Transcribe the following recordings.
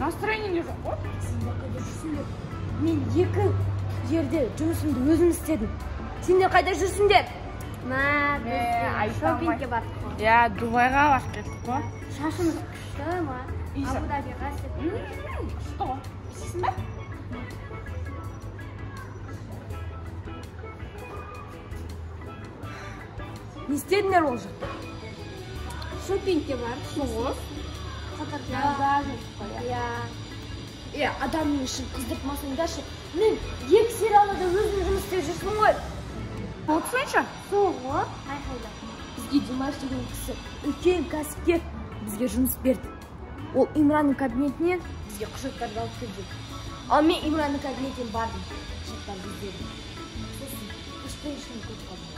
Настроение жоқ қой. Сендер қайда жүрсіңдер? Мен 2 жерде жұмысымды өзім істедім. Сендер қайда жүрсіңдер? Мә, біз шопингке бардық қой. Иә, Дубайға барып кеттік қой. Шашымыз күшті ма? Абу-Дабиға істеп. Күшті ғой. Істейсің бе? Не істедіңдер ол жақта? Шопингке бардық. Сол. Иә. Е, адамның ішін қыздыртмасаңдаршы. Мен 2 сериалда өзім жұмыс істеп жүрсің ғой. Отырсайшы. Сол ғой, айқайлап. Бізге Димаш деген кісі, үлкен кәсіпкер, бізге жұмыс берді. Ол Имранның кабинетінен бізге құжаттарды алып келді. Ал мен Имранның кабинетіне бардым, құжаттарды іздедім. Сосын іштің ішін көріп қалдым.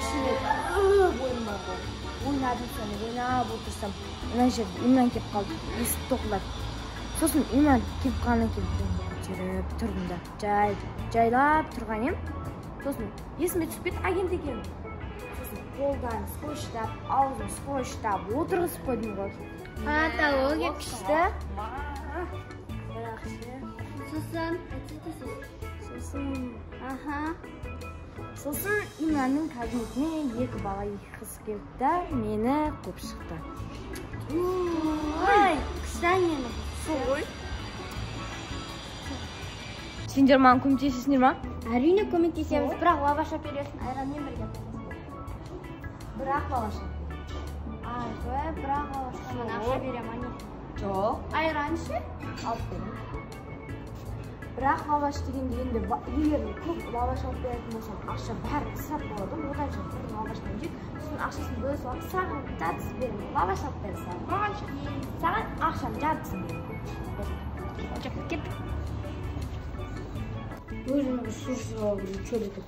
Ішінде көп ойын бар ғой. Ойнадым соны, ойнап отырсам, мына жерде Имран келіп қалды, есік тоқылдады. Сосын Имран келіп қалғаннан кейін көтеріп тұрдым да, жайлап тұрған ем. Сосын есіме түсіп кетті агент екенім. Сосын қолдарын скотчтап, аузын скотчтап отырғызып қойдым ғой. Патология күшті. Сосын, сосын, аха. Сосын Имранның кабинетіне 2 бала 2 қыз келді да, мені қуып шықты. Ой, күшті әңгіме. Солай. Сендер маған көмектесесіңдер ма? Әрине көмектесеміз, бірақ лаваш әпересің, айранмен бірге. Бірақ лаваш. Ай, бірақ лаваш. Мен ақша беремін, ане. Жоқ. Айран ше? Алып беремін. Бірақ лаваш дегенде енді егер көп лаваш алып беретін болсам, ақша бәрі ысырап болады. Одан бір лаваштан жейді, сосын ақшасын бөле салып, саған жартысын беремін. Лаваш алып беремін саған. Маған ше? Саған ақшаның жартысын беремін. Кеттік. Өзіме бір суши алып чөл етіп.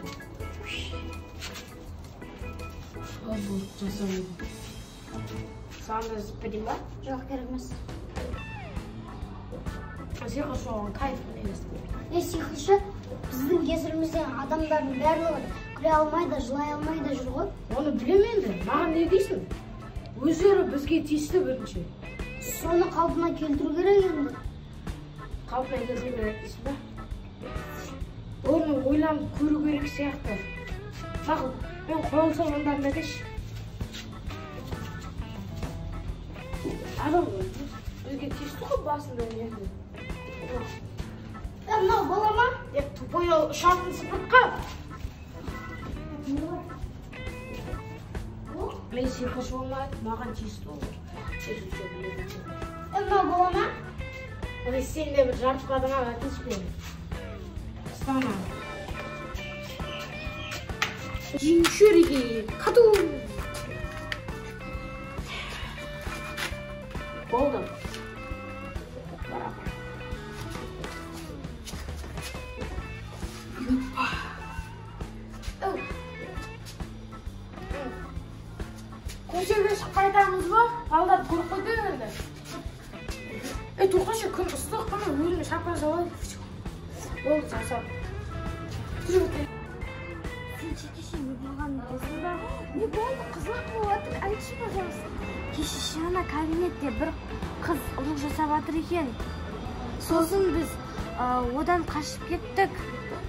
Саған да берейін ба? Жоқ, керек емес. Сиқыршы оған кайф емес. Сиқыршы біздің кесірімізден адамдардың барлығы күле алмай да, жылай алмай да жүр ғой. Оны білем енді, маған не дейсің? Өздері бізге тиісті бірінші. Соны қалпына келтіру керек енді. Қалпына келтіру керек дейсің ба? Оны ойланып көру керек сияқты. Мақұл, мен қол салғандарымды әкелші. Адам бізге тиісті ғой басында енді. Мынау бола ма? Тупой ол ұшатын сыпыртқы. Мен сиқыршы болмайды, маған тиісті ол. Мынау бола ма? Ой, сен де бір жарытпадың ау, әкелші мені. Ұстама. Жиншүрики, кату! Болды. Көшеге шығып қайтамыз ба? Балдар көріп қойды енді. Тоқашы, күн ыстық, қана өзіме шапка жабайын. Болды, жасап. Сен кеше не болғанын білесің ба? Не болды, қызық болып жатыр, айтшы, пожалуйста. Кеше ана кабинетте бір қыз ұрлық жасап жатыр екен. Сосын біз одан қашып кеттік.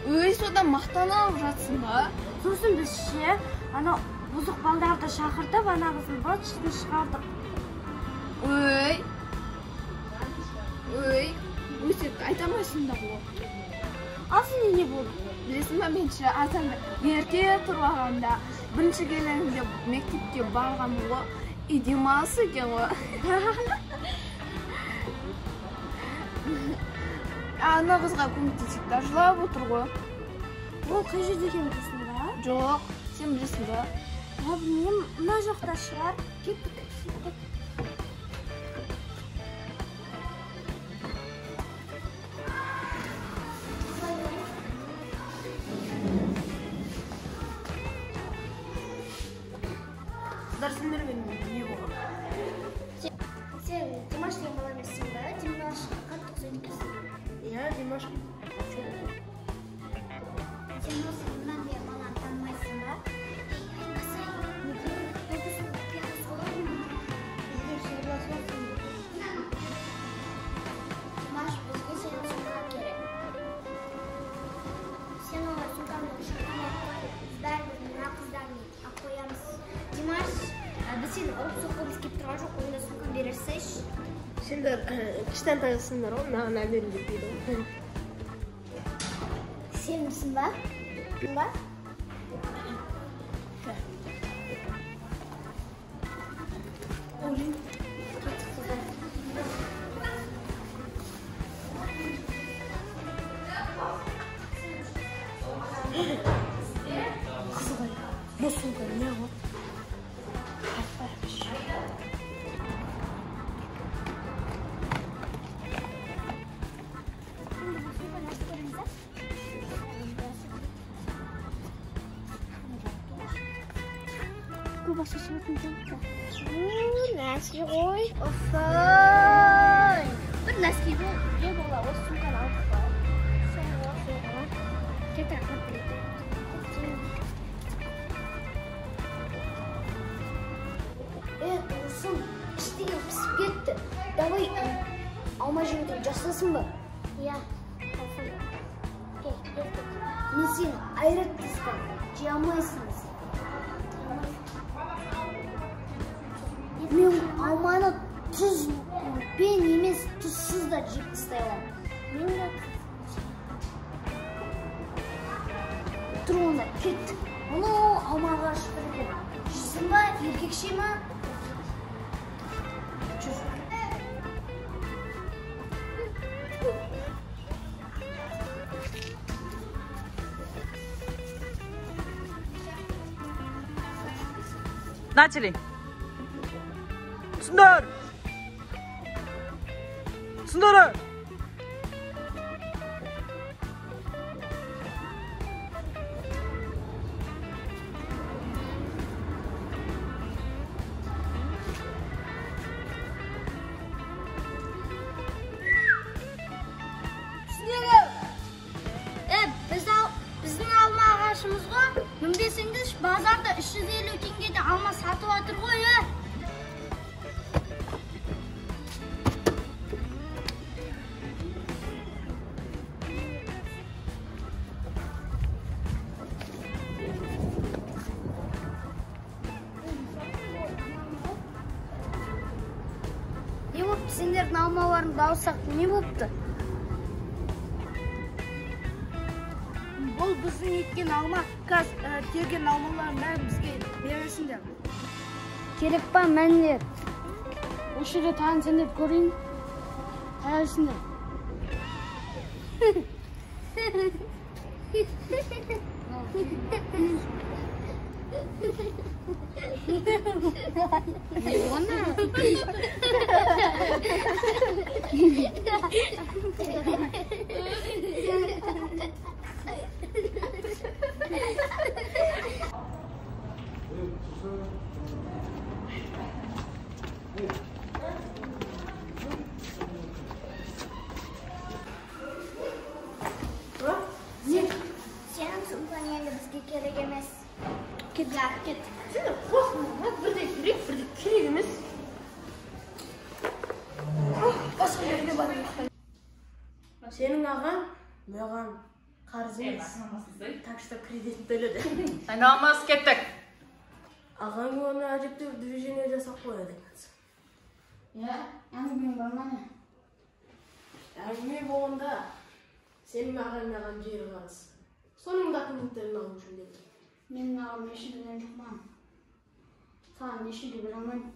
Өй, содан мақтанып жатсың ба? Сосын біз ше, ана бұзық балдарды шақыртып, ана қыздың быт-шытын шығардық. Өй, өй, өсек айта алмайсың да ғой. Ал сенде не болды? Білесің ба, мен ше азанда ерте тұрып алғанда, бірінші келгенде мектепке барғанмын ғой, и демалыс екен ғой. Ана қызға көмектесіп та жылап отыр ғой. Ол қай жерде екенін білесің ба? Жоқ, сен білесің ба? Я білмеймін, мына жақта шығар. Кеттік, кеттік. Қыздар, сендермен не болған? Сен Димаш деген бала емессің ба? Димашқа қатты ұқсайды екенсің. Димаш. Сен осы Имран деген баланы танымайсың ба? Ей, айтпасай. Неге? Ол біздің құпиямыз ғой. Бізбен сырласасың. Димаш, бізге сенің сумкаң керек. Сен олай сумкаңды құшақтамай ақ қой. Біз бәрібір мына қыздармен ақ қоямыз. Димаш, біз сені ұрып соққымыз келіп тұрған жоқ, онда сумканы бере салайыншы. Сендер кішкентайсыңдар ғой, маған әбден жетпейді ғой. Сенімсің ба? Ба? Қызық, бұл сумка не ғой? Носки ғой. Офай. Бір носки ғой бола, осы сумканы алып қояйық. Соңғы. Кет рахмет. Досым, іш деген пісіп кетті. Давай алма жеуден жасасың ба? Иә, жасасың. Кел, кел. Мен сені айрат тастаймын, жей алмайсың. Мен алманы тұзбен емес, тұзсыз да жеп тастай аламын. Мен де тұр онда, кет. Анау алма ағашы тұр екен. Жейсің ба, еркекше ма? Жүр. Начали. Түсіндір! Түсіндір! Біздің алма ағашымыз ғой. Мінбесеңдерші, базарда 350 теңгеде алма сатып жатыр ғой, Не болыпты, сендердің алмаларыңды алсақ, не болыпты? Бұл біздің еккен алма, қазір терген алмалардың бәрін бізге бересіңдер. Керек па, мәнілер? Осы жерде тағын сендерді көрейін. Таясыңдар. Сенің сумкаң енді бізге керек емес. Кет, кет. Сендер қосыңдар, бірде керек, бірде керек емес. Басқа жерге барайық. Сенің ағаң маған қарыз емес. Так что кредит төледі. Айналамыз, кеттік. Ағаң оны әжептәуір движение жасап қояды екен. Иә, әңгіме бар ма не? Әңгіме болғанда сенің ағаң маған жер қарыз. Соның документтерін алу үшін келдім. Менің ағам ешкімнен жоқ маған. Саған ешкімге бере алмаймын.